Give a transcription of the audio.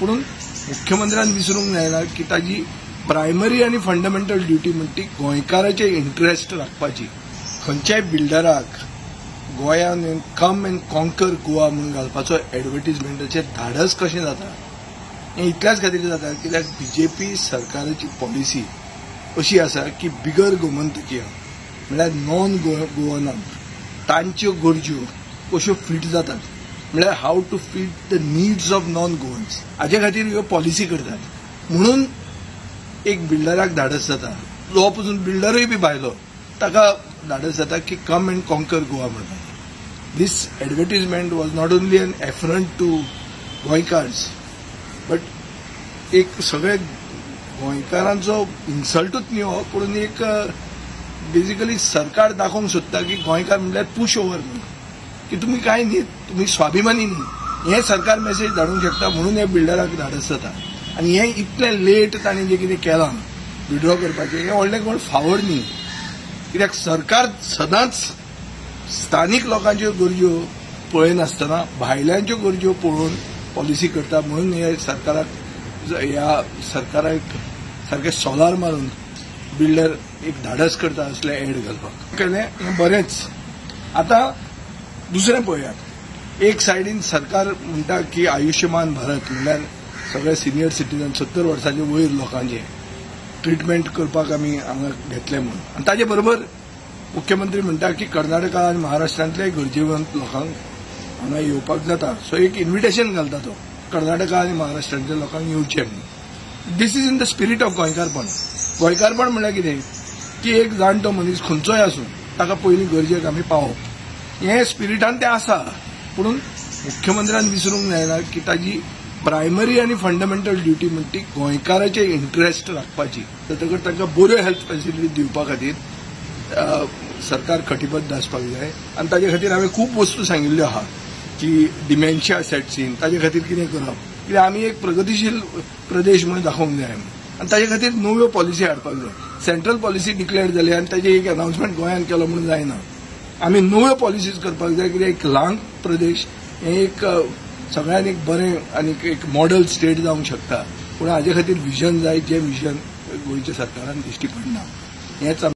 पूण मुख्यमंत्र्यान विसरूंक जायना की ताजी प्रायमरी आनी फंडामेंटल ड्युटी म्हणटी गोंयकाराचे इंट्रस्ट राखपाची. खंयच्याय बिल्डराक गोंयान कम अँड कॉन्कर गोवा म्हणून घालपाचो एडवर्टीजमेंटाचें धाडस कशें जाता हें इतल्याच खातीर जाता कित्याक बीजेपी सरकाराची पॉलिसी अशी आसा की बिगर गोमंतकीय म्हळ्यार नॉन गोवनांक तांच्यो गरज्यो कश्यो फिट जातात, म्हळ्यार how to fit the needs of non Goans हाजे खातीर ह्यो पॉलिसी करतात. म्हणून एक बिल्डराक धाडस जाता, जो पसून बिल्डरूय बी भायलो ताका धाडस जाता की कम अँड कॉन्कर गोवा म्हणपाक. This advertisement was not only an affront to Goenkars but एक सगळे गोंयकारांचो इन्सल्टूच न्ही हो, पूण एक बेजिकली सरकार दाखोवंक सोदता की गोंयकार म्हणल्यार पुश ओवर न्ही, की तुमी कांय न्ही, तुमी स्वाभिमानी न्ही, हें सरकार मेसेज धाडूंक शकता. म्हणून हे बिल्डराक धाडस जाता. आनी हें इतलें लेट ताणें जें कितें केलां विड्रॉ करपाचें हें व्हडलें कोण फावर न्ही, कित्याक सरकार सदांच स्थानीक लोकांच्यो गरज्यो पळयनासतना भायल्यांच्यो गरज्यो पळोवन पॉलिसी करता. म्हणून हे सरकाराक ह्या सरकाराक सारकें सोलार मारून बिल्डर एक धाडस करता असले एड घालपाक केलें हें बरेंच. आतां दुसरें पळयात, एक सायडीन सरकार म्हणटा की आयुष्यमान भारत म्हणल्यार सगळे सिनियर सिटीजन 70 वर्सांचे वयर लोकांचे ट्रिटमेंट करपाक आमी हांगा घेतले म्हणून, आनी ताजे बरोबर मुख्यमंत्री म्हणटा की कर्नाटका आनी महाराष्ट्रांतले गरजेवंत लोकांक हांगा येवपाक जाता. सो एक इन्विटेशन घालता तो कर्नाटका आनी महाराष्ट्रांतल्या लोकांक येवचें म्हणून. This is in the spirit of गोंयकारपण. गोंयकारपण म्हणल्यार कितें की एक जाणटो मनीस खंयचोय आसूं ताका पयलीं गरजेक आमी पावप, हें स्पिरिटान तें आसा. पूण मुख्यमंत्र्यान विसरूंक जायना की ताजी प्रायमरी आनी फंडामेंटल ड्युटी म्हणटी गोंयकाराचे इंट्रस्ट राखपाची. जातकच तांकां बऱ्यो हेल्थ फॅसिलिटी दिवपा खातीर सरकार कटिबद्ध आसपाक जाय. आनी ताजे खातीर हांवें खूब वस्तू सांगिल्ल्यो आहा की डिमेन्शिया सेट्स इन ताजे खातीर कितें करप, कित्याक आमी एक प्रगतीशील प्रदेश म्हणून दाखोवंक जाय आनी ताजे खातीर नव्यो पॉलिसी हाडपाक जाय. सेंट्रल पॉलिसी डिक्लेअर जाली आनी ताजी एक अनाउन्समेंट गोंयांत केलो म्हणून जायना, आमी नव्यो पॉलिसीज करपाक जाय. कित्याक एक ल्हान प्रदेश हें एक सगळ्यांत एक बरें आनी एक मॉडल स्टेट जावंक शकता, पूण हाजे खातीर विजन जाय, जें विजन गोंयच्या सरकारान दिश्टी पडना. हेंच.